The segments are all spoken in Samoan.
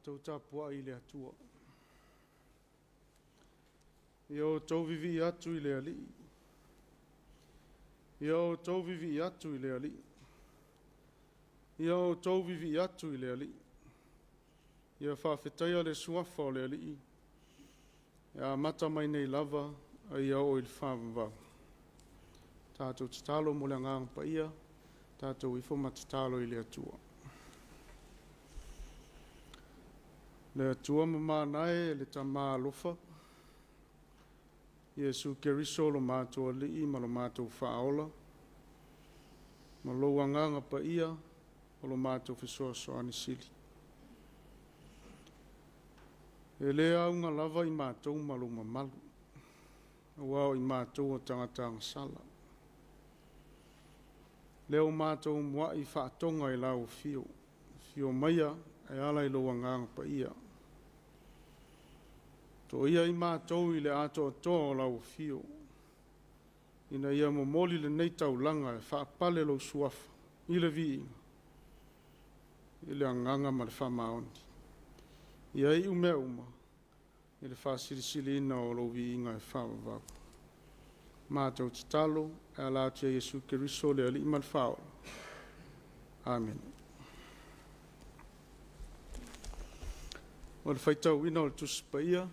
Tatou tapuai i le Atua. Ia outou vivii atu i le Alii. Ia outou vivii atu i le Alii. Ia outou vivii atu i le Alii. Ia faafetaia le suafa o le Alii, e amata mai nei lava a ia oo i le faavavau. Tatou tatalo mo le Agaga Paia, tatou ifo ma tatalo i le Atua. Le Atua mamana e, le Tama alofa, Iesu Keriso lo matou Alii ma lo matou Faaola, ma lou Agaga Paia o lo matou Fesoasoani Sili. E le auga lava i matou ma lou mamalu, aua o i matou o tagata agasala. Lea ua matou muai faatoga i lau afio, afio maia e ala i lou Agaga Paia. Toia i matou i le atoatoa o lau afio, ina ia momoli lenei taulaga e faapale lou suafa i le viiga i le agaga ma le faamaoni. Ia iu mea uma i le faasilisiliina o lou viiga e faavavau. Matou tatalo e ala atu ia Iesu Keriso le Alii ma le Faaola. Amene. O le faitauina o le Tusi Paia,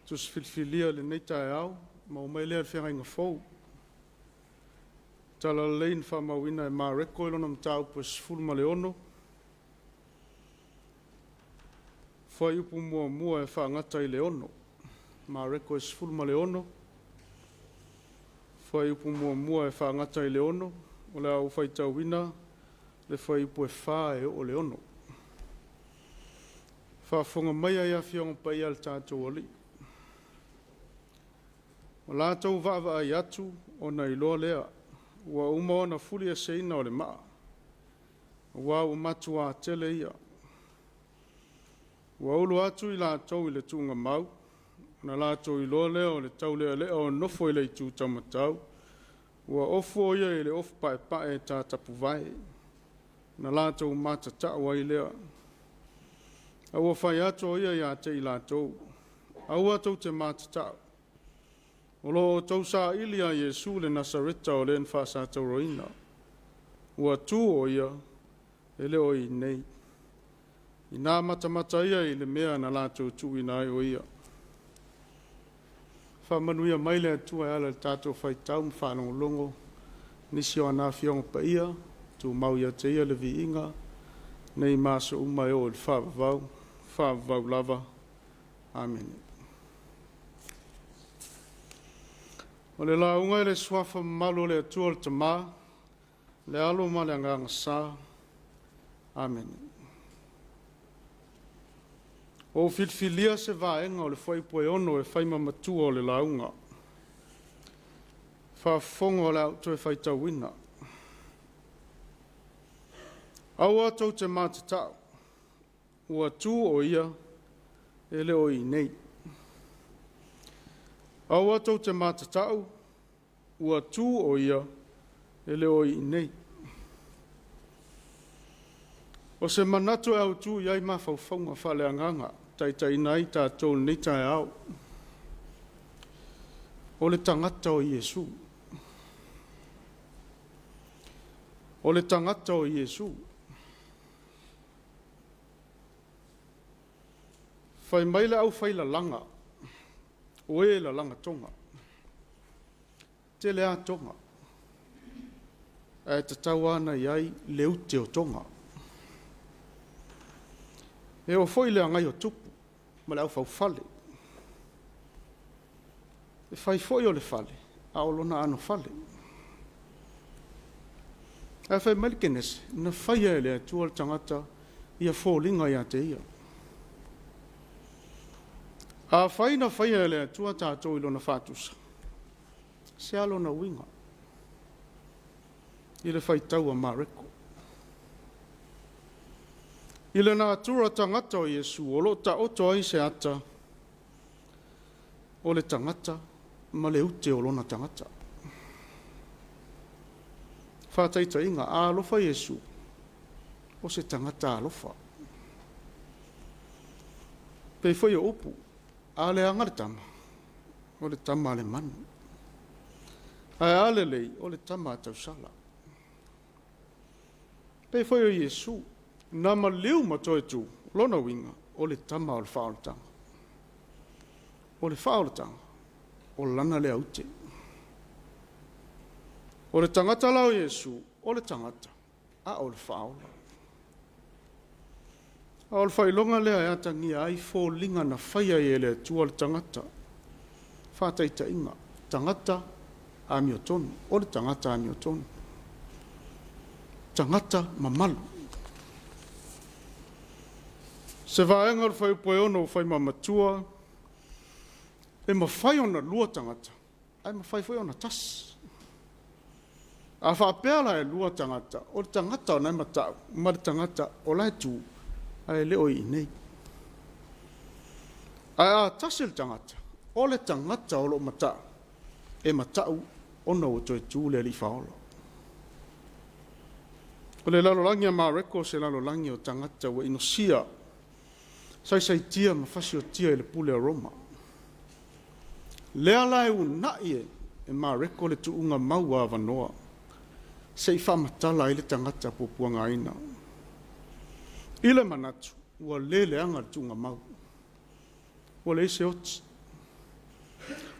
Tusi filifilia i lenei taeao, maua mai lea i le Feagaiga Fou. Talalelei na faamauina e Mareko i lona mataupu e 16, fuaiupu muamua e faagata i le 6. Mareko e 16, fuaiupu muamua e faagata i le 6. O le a ou faitauina le fuaiupu e 4 e oo i le 6. Faafofoga maia i Afioga Paia a le tatou Alii. Ua latou vaavaai atu ona iloa lea ua uma ona fulieseina o le maa, aua ua matua tele ia. Ua ulu atu i latou i le tuugamau, ona latou iloa lea o le taulealea o nofo i le itu taumatau, ua ofu o ia i le ofu paepae ta tapuvae, na latou matatau ai lea. A ua fai atu o ia ia te i latou, aua tou te matatau, o lo o outou saili ia Iesu le Nasareta o le na faasatauaina. Ua tu o ia, e le o i inei. Ina matamata ia i le mea na latou tuuina ai o ia. Faamanuia mai le Atua e ala i le tatou faitau ma faalogologo nisi o ana Afioga Paia, tumau ia te Ia le viiga, nei ma aso uma e oo i le faavavau, faavavau lava. Amene. O le lauga i le suafa mamalu o le Atua le Tama, le Alo ma le Agaga Sa. Amene. Ua ou filifilia se vaega o le fuaiupu e 6 e fai ma matua o le lauga. Faafofoga o le a ou toe faitauina. Aua tou te matatau, ua tu o ia, e le o i inei. Aua tou te matatau, ua tu o ia, e le o i inei. O se manatu e autu i ai mafaufauga faaleagaga e taitaiina ai tatou i lenei taeao, o le tagata o Iesu. O le tagata o Iesu. Fai mai le aufailalaga, o e lalaga toga, tele lava toga, ae tatau lava ona i ai le ute o toga. E oo foi i le agai o tupu ma le aufaufale. E fai foi o le fale, a o lona anofale. Ae fai mai le Kenese, na faia e le Atua le tagata ia foliga ia te ia. Afai na faia e le Atua tatou i lona faatusa, se a lona uiga i le faitau a Mareko? I le natura tagata o Iesu o lo o taoto ai se ata o le tagata ma le ute o lona tagata. Faataitaiga, a alofa Iesu, o se tagata alofa. Pei foi o upu, a leaga le tama, o le tama a le manu. Ae a lelei, o le tama a tausala. Pei foi o Iesu, na maliu ma toe tu, lona uiga, o le tama o le faaolataga. O le faaolataga, o lana lea aute. O le tagata la o Iesu, o le tagata, a o le faaola. A o le faailoga lea e atagia ai foliga na faia ai e le Atua le tagata. Faataitaiga, tagata amiotonu, o le tagata amiotonu. Tagata mamalu. Se vaega o le fuaiupu e 6 ua fai ma matua, e mafai ona lua tagata, ae mafai foi ona tasi. A faapea la e lua tagata, o le tagata o la e mata'u ma le tagata o la e tu, ae le o i inei. Ae a tasi le tagata, o le tagata o lo o mata'u, e mata'u ona ua toe tu le Alii Faaola. O le lalolagi a Mareko o se lalolagi o tagata ua inosia, saisaitia ma fasiotia i le pule a Roma. Lea la e uunai e Mareko le tuuga mau avanoa se i faamatala ai le tagata puapuagaina. I le manatu, ua le leaga le tuugamau, ua leai se oti,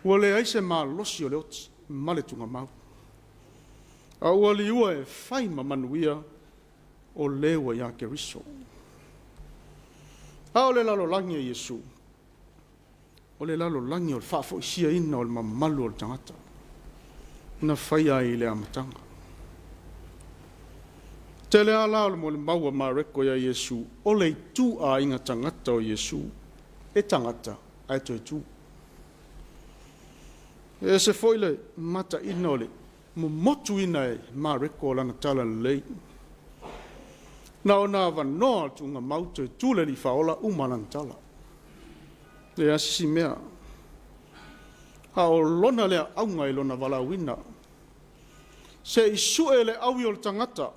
ua leai se malosi o le oti ma le tuugamau, a ua liua e fai ma manuia o le ua ia Keriso. A o le lalolagi a Iesu, o le lalolagi o le faafoisiaina o le mamalu o le tagata, na faia ai i le amataga. Tele lava la o le molimau a Mareko ia Iesu, o le ituaiga tagata o Iesu, e tagata ae toe tu. E ese foi le mataina o le momotuina e Mareko o lana talalelei. Na ona avanoa o le tuugamau toe tu le Alii Faaola uma lana tala. E leai lava se isi mea. A o lona lea auga i lona valaauina, se i sue le aui o le tagata,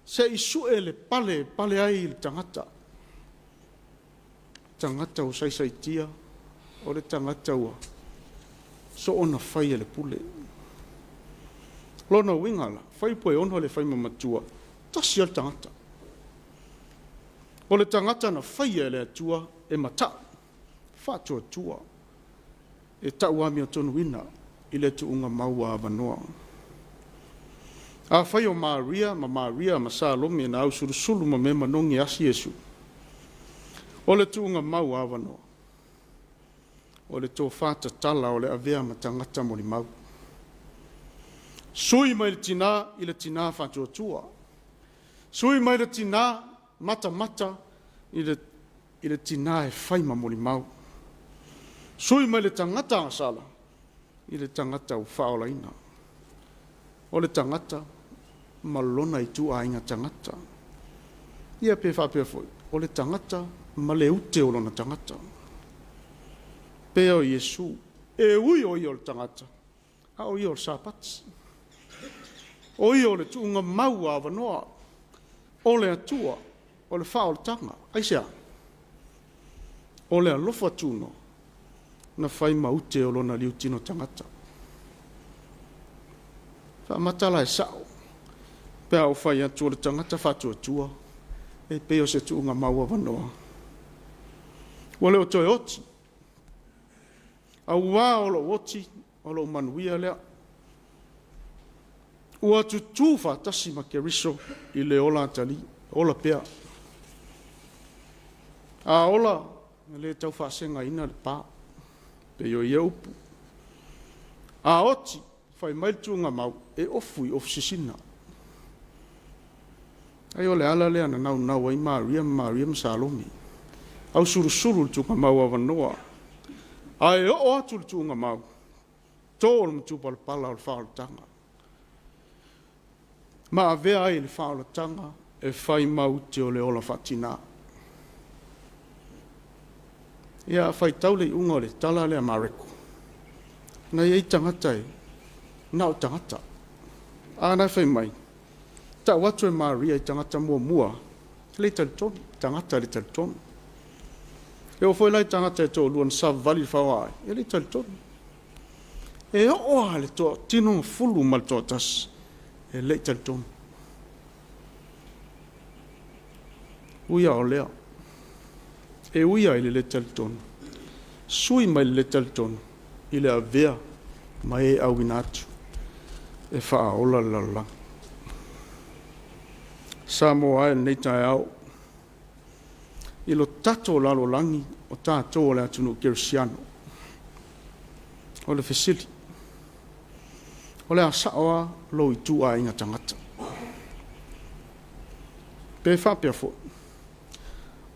se i sue le pale e pale ai le tagata, tagata ua saisaitia, o le tagata ua soona fai e le pule. Lona uiga la, fuaiupu e 6 le fai ma matua, tasi lava le tagata. O le tagata na faia e le Atua e mata'u, faatuatua, e tau amiotonuina i le tuuga mau avanoa. Afai o Maria ma Maria ma Salomi na ausulusulu ma mea manogi e asi Iesu, o le tuuga mau avanoa, o le tofa tatala o le avea ma tagata molimau. Sui mai le tinā i le tinā faatuatua. Sui mai le tinā matamata i le, i le tinā e fai ma molimau. Sui mai le tagata agasala i le tagata ua faaolaina. O le tagata ma lona ituaiga tagata. Ia pe faapea foi, o le tagata ma le ute o lona tagata. Pei o Iesu, e ui o ia o le tagata, a o ia o le Sapati. O ia o le tuuga mau avanoa, o le Atua, o le faaolataga. Aisea? O le alofa tunoa na fai ma ute o lona liutino tagata. Faamatala e sa'o, pe a ou fai atu o le tagata faatuatua e pei o se tuuga mau avanoa. Ua le o toe oti, auā o lou oti, o lou manuia lea. Ua tutū faatasi ma Keriso i le ola atalii, ola pea. A ola, e le tau faasegaina le pa, pei o ia upu. A oti, fai mai le tuugamau, e ofu i ofu sisina. Ai o le ala lea na naunau ai Maria ma Maria ma Salomi. Ausulusulu le tuugamau avanoa. Ae oo atu le tuugamau, to le matupalapala o le faaolataga. Ma avea ai le faaolataga e fai ma ute o le ola faatina. Ia, faitau le iuga o le tala lea a Mareko, na i ai tagata e na o tagata. A na fai mai, tau atu e Maria i tagata muamua, e le i talitonu, tagata e le talitonu. E oo foi la i tagata e toalua na savavali i le faoa ai, e le i talitonu. E oo lava i le toatino ma le toatasi, e le i talitonu. Ui lava o lea, e ui lava i le le talitonu, sui mai le le talitonu i le avea ma e auina atu e faaola le lalolagi. Samoa e i lenei taeao, i lo tatou lalolagi o tatou o le atunuu kerisiano, o le fesili, o le a sao lava lou ituaiga tagata? Pe faapea foi,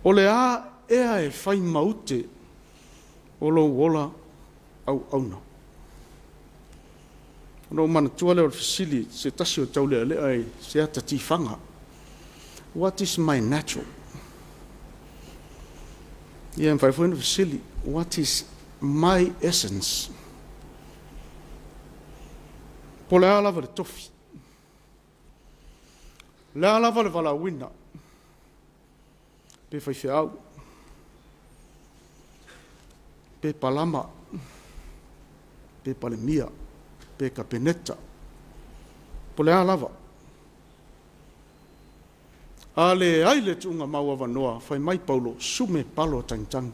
o le a ea e fai ma ute o lou ola auauna? Ona ou manatua lea o le fesili a se tasi o taulealea i se ata tifaga, what is my natural? Ia e mafai foi ona fesili, what is my essence? Po o le a lava le tofi, o le a lava le valaauina, pe faifeau, pe palama, pe palemia, pe kapeneta, po o le a lava. A leai le tuugamau avanoa, fai mai Paulo, sume palo tagitagi.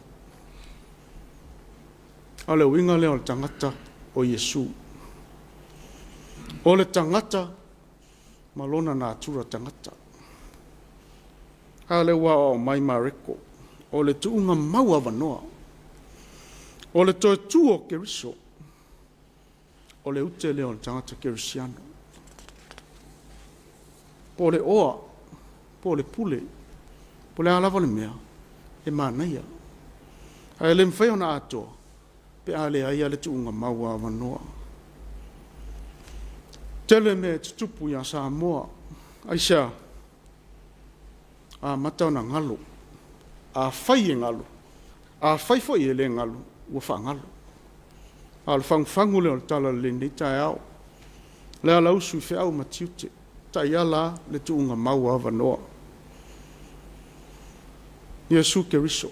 A o le uiga lea o le tagata o Iesu. O le tagata ma lona natura tagata. A lea ua aoao mai Mareko, o le tuugamau avanoa, o le toe tu o Keriso, o le ute lea o le tagata kerisiano. Po o le oa, po o le pule, po o le a lava le mea, e manaia. Ae le mafai ona atoa pe a leai le tuugamau avanoa. Tele mea e tutupu ia Samoa. Aisea? Amata ona galo. Afai e galo, afai foi e le galo, ua faagalo. A o le fagufagu lea o le talalelei i lenei taeao. O le ala usu i feau ma tiute, taiala lava le tuugamau avanoa. Iesu Keriso,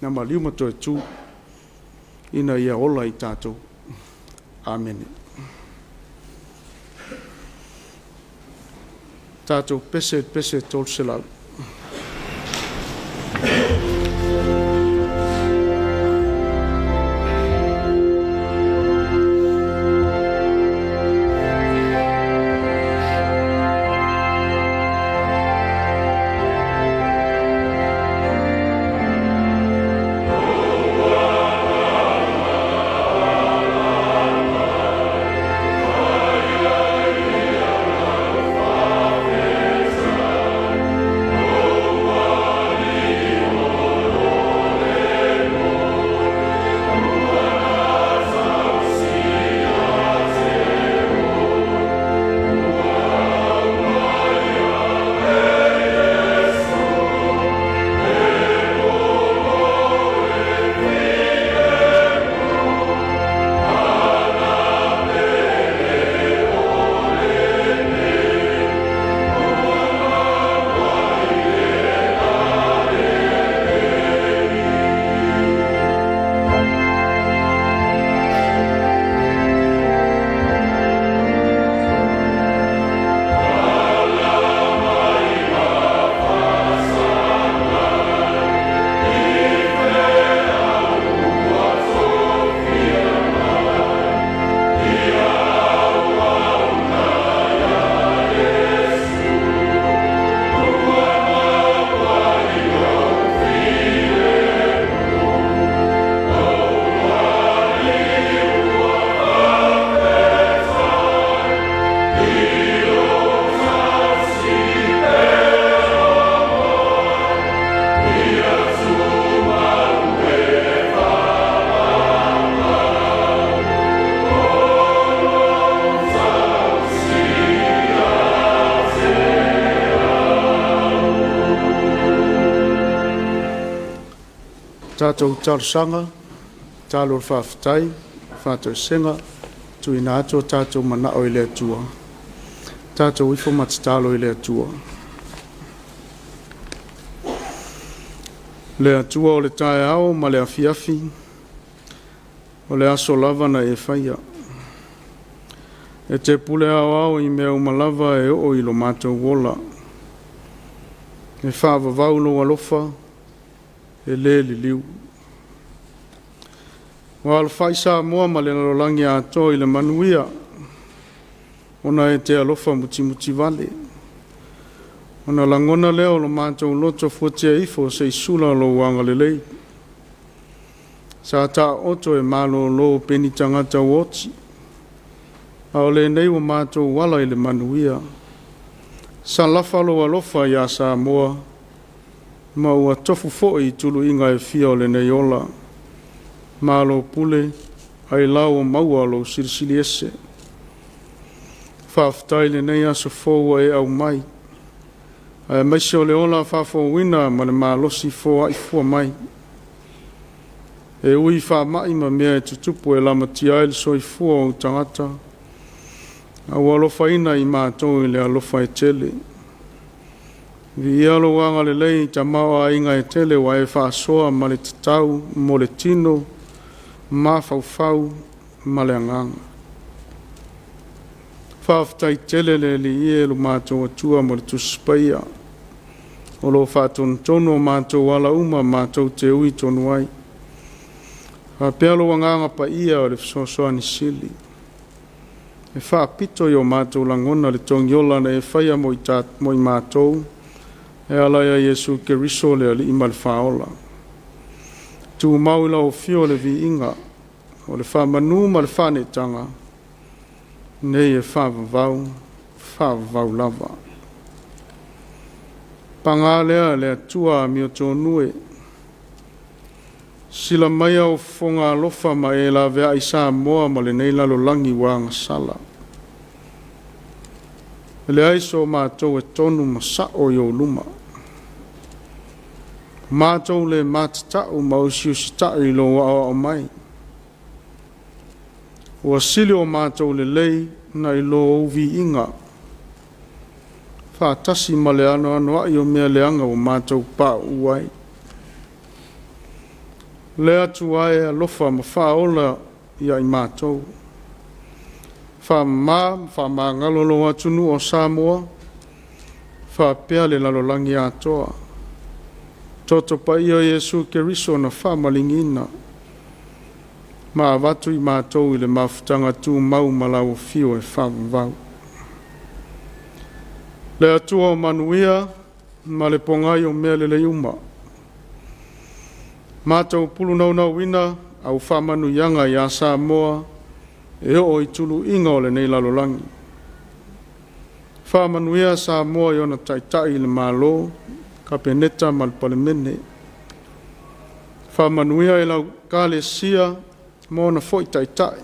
na maliu ma toe tu, ina ia ola i tatou. Amene. Tatou pese i le pese 300. Tatou talosaga, tatalo faafetai, faatoesega, tuuina atu o tatou manao i le Atua, tatou ifo ma tatalo i le Atua. Le Atua o le taeao ma le afiafi, o le aso lava na e faia. E te pule aoao i mea uma lava e oo i lo matou ola. E faavavau lou alofa, e le liliu. Ua alafai Samoa ma le lalolagi atoa i le manuia, ona e te alofa mutimuti vale. Ona lagona lea o lo matou loto fuatia ifo se i sula lou agalelei. Sa taooto e malolo peni tagata ua oti, a o lenei ua matou ala i le manuia. Salafa lou alofa ia Samoa, ma ua tofu foi i tuluiga e fia o lenei ola. Malo pule, ailao ua maua lou Silisili Ese. Faafetai i lenei aso fou ua e aumai, aemaise o le ola faafouina ma le malosi foai fua mai. E ui i faamai ma mea e tutupu e lamatia ai le soifua o ou tagata, a ua alofaina i matou i le alofa e tele. Viia lou agalelei i tamaoaiga e tele ua e faasoa ma le tatau mo le tino, mafaufau ma le agaga. Faafetai tele le Alii e lo matou Atua mo le Tusi Paia o lo o faatonutonu o matou ala uma matou te ui tonu ai. Faapea lou Agaga Paia o le Fesoasoani Sili, e faapito i o matou lagona le togiola na e faia mo i matou, e ala ia Iesu Keriso le Alii ma le Faaola. Tumau i lau afio le viiga, o le faamanu ma le faaneetaga, nei e faavavau, faavavau lava. Paga lea le Atua amiotonu e, sila maia ou fofoga alofa ma e laveai Samoa ma lenei lalolagi ua agasala. E leai so matou e tonu ma sa'o i ou luma, matou le matata'u ma usiusita'i i lou aoao mai. Ua sili o matou lelei nai lo ou viiga, faatasi ma le anoanoai o mea leaga ua matou pauu ai. Le Atua e, alofa ma faaola ia i matou, faamama ma faamagalo lou atunuu o Samoa faapea le lalolagi atoa. Toto paia o Iesu Keriso na faamaligiina ma avatu i matou i le mafutaga tumau ma lau afio e faavavau. Le Atua o manuia ma le pogai o mea lelei uma, matou pulu naunauina au faamanuiaga ia Samoa e oo i tuluiga o lenei lalolagi. Faamanuia Samoa i ona taitai i le Malo, Kapeneta ma le Palemene. Faamanuia i lau Ekalesia ma ona foi taitai,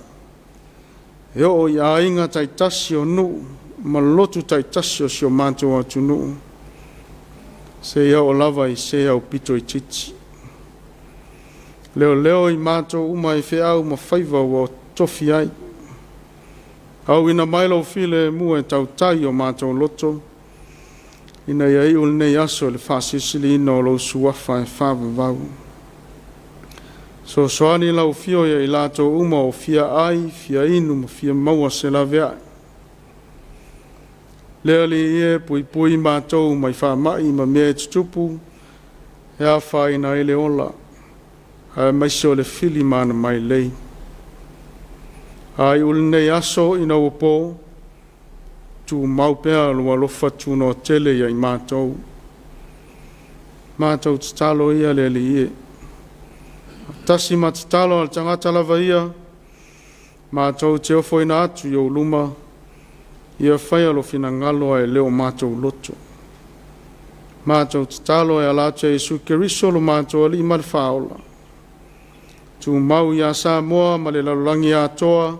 e oo i aiga taitasi o nuu ma lotu taitasi o si o matou atunuu, seia oo lava i se aupito itiiti. Leoleo i matou uma i feau ma faiva ua tofi ai. Auina mai lou filemu e tautai o matou loto, ina ia iu lenei aso i le faasilisiliina o lou suafa e faavavau. Soasoani lau afio ia i latou uma o fia ai, fia inu ma fia maua se laveai. Le Alii e, puipui matou mai faamai ma mea e tutupu e afaina ai le ola, aemaise o le fili ma ana mailei. A iu lenei aso ina ua po, tumau pea lou alofa tunoa tele ia i matou. Matou tatalo ia le Alii e, tasi ma tatalo a le tagata lava ia, matou te ofoina atu i ou luma, ia faia lo finagalo ae le o matou loto. Matou tatalo e ala atu ia Iesu Keriso lo matou Alii ma le Faaola. Tumau ia Samoa ma le lalolagi atoa,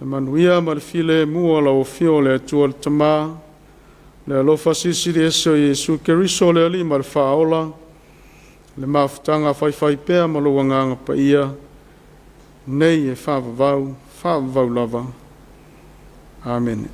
le manuia ma le filemu o lau afio o le Atua le Tama, le alofa silisili ese o Iesu Keriso le Alii ma le Faaola, le mafutaga faifaipea ma lou Agaga Paia, nei e faavavau, faavavau lava. Amene.